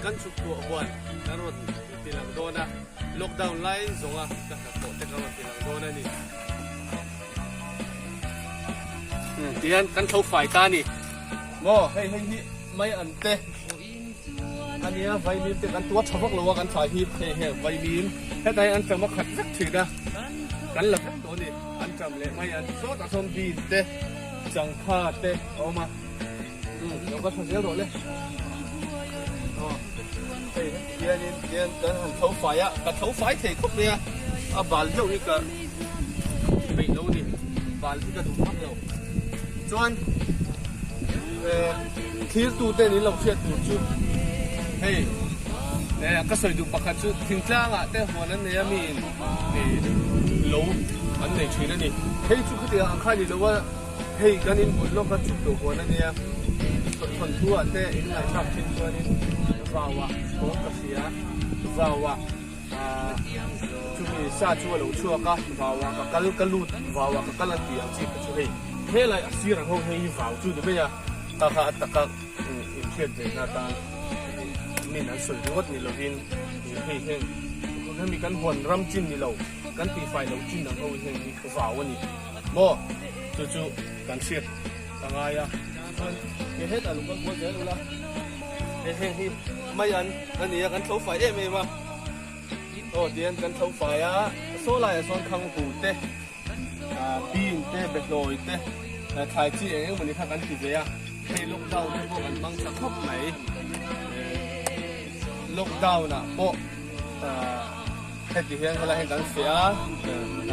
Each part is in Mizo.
kan chhuktuah huan kan rawn ti lang dawn a, lockdown lai zawnga ka hnathawh te ka rawn ti lang dawn a ni. Tihian kan tho fai ta a ni maw, hei hei hi mai an te a nia, vaimim te kan tuar tha vak lo a kan thlai hi, hei heng vaimim hetlai an ṭam a khat vek thin a, kan la vek tawh a ni, an ṭam leh mai an sawtah sawn bean te changkha te a awm a. Lo ka tha zel rawh le. Aw hei heti hianin hian kan han tho fai a, ka tho fai thei khawp mai a, a bal deuh hi ka peih lo a ni, bal hi ka duh vak lo. Chuan eh thlir tu te in lo hriat tur chu hei eh ka sawi duh pakhat chu thingtlang ah te huan an nei a mi in eh lo an nei thin a ni. Hei chu khatiang ang kha a ni lo a. Hei kan inbul lawk a chhuk tawh huan a nia, thawnthu ah te in ngaihthlak thin chuanin vau ah thawm ka hria, vau ah chumi sa chu a lo chhuak a, vau ah ka kal ka lut, vau ah ka kal an tih ang chi kha chu hei helai a sir ang ho hei hi vau chu ni mai a, kha kha a taka inhriat ve na atan min an sawi ringawt ni lovin hei heng hemi kan huan ram chin ni lo kan tihfai loh chin ang ho hi heng hi vau a ni. Maw? Chu chu kan hriat a ngai a. Chuan he hetah lo kal kual zel ula, he heng hi mai an a ni a, kan tho fai em em a. Aw tihian kan tho fai a, saw laiah sawn khang hu te, bean te, behlawi te, thlai chi eng eng mawni kha kan ti ve a. Hei lockdown te pawh kan hmang tha khawp mai. Lockdown ah pawh. Heti hian helai hian kan feh a,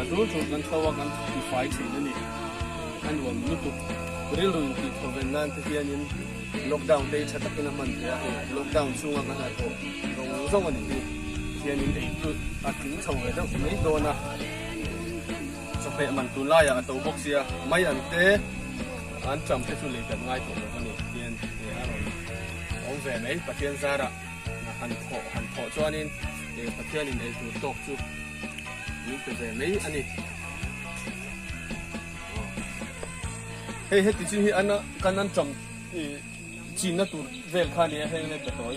a tul tul kan tho a, kan tifai thin a ni. A nuam lutuk. Rilru intih tho ven nan te hianin lockdown te hi tha takin a hman thei a, hei lockdown chhunga ka hnathawh zawng zawng a nih hi. Hianin ei chu a tling chho ve deuh mai dawn a, chawhmeh man tun laiah a to bawk sia, mai an te an ṭam te chu lei kan ngai tawh lo a ni. Tihian a rawn awm ve mai Pathian zarah. Han thawh han thawh chuanin eh Pathianin ei tur tawk chu min pe ve mai a ni. Hei heti chin hi ana kan an ṭam eh chinna tur vel kha a nia heng lai petawi.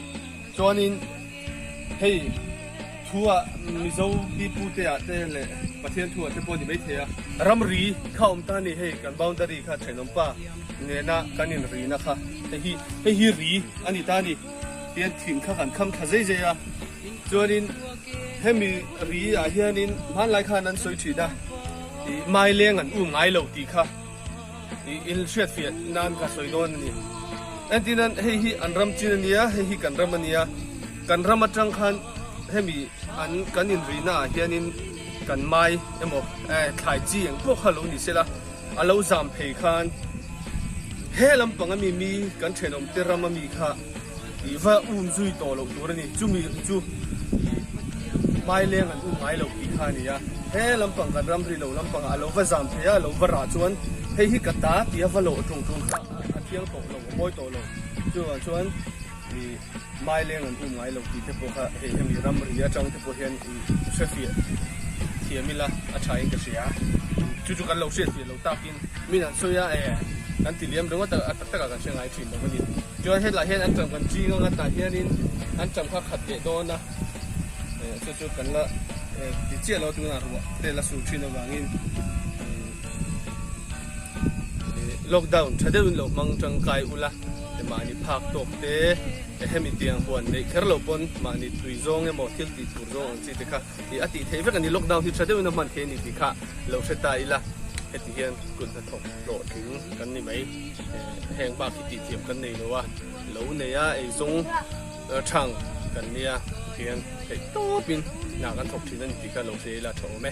Chuanin hei thua Mizo pipu te ah te leh Pathian thu ah te pawh a ni maithei a. Ramri kha awm ta a ni hei kan boundary kha thenawmpa nena kan inrina kha hei hi hei hi ri a ni ta a ni. Tian thing kha kan kham thla zei zei a, chuanin hemi ri ah hianin hmanlai khan an sawi thin a, ih mai leng an um ngai lo tih kha ih in hriat fiah nan ka sawi dawn a ni. Entirnan hei hi an ram chin a nia, hei hi kan ram a nia, kan ram atang khan hemi an kan inrihna ah hianin kan mai emaw eh thlai chi eng pawh kha lo ni sela, A lo zam phei khan he lampang ami mi kan thenawm te ram ami kha ih va um zui tawh loh tur a ni. Chumi chu ih hmaileng an um ngai lo tih kha a ni a. He lampang kan ram ri lo lampangah a lo va zam phei a, a lo va rah chuan hei hi ka ta tih a va lawh tung tung kha a thiang tawh lo, a mawi tawh lo. Chuvang chuan ih hmaileng an um ngai lo tih te pawh kha hei hemi ram ri atang te pawh hian ih hrefiah thiam ila a tha in ka hria. Chu chu kan lo hriatfiah lo takin min han sawi a, eh kan ti liam ringawt a, a tak takah kan hre ngai thin lo a ni. Chuan hetlai hian an ṭam kan ching anga tah hianin an ṭam kha khat leh dawn a, eh chu chu kan la eh ti chiah lo tunah ruah te la sur thin avangin eh lockdown tha deuhin lo hmang tangkai ula mahni phak tawk te hemi tiang huan neih kher lo pawn mahni tui zawng emaw thil tih tur zawng ang chi te kha Tih a tih theih vek a ni, lockdown hi tha deuhin a hman thei a ni tih kha lo hre ta ila, heti hian kut hnathawk hlawhtling kan ni mai. Heng bak hi tih thiam kan nei lo a, lo nei a eizawng thang kan nia hian theih tawpin hna kan thawk thin a ni tih kha lo hre ila tha awm e.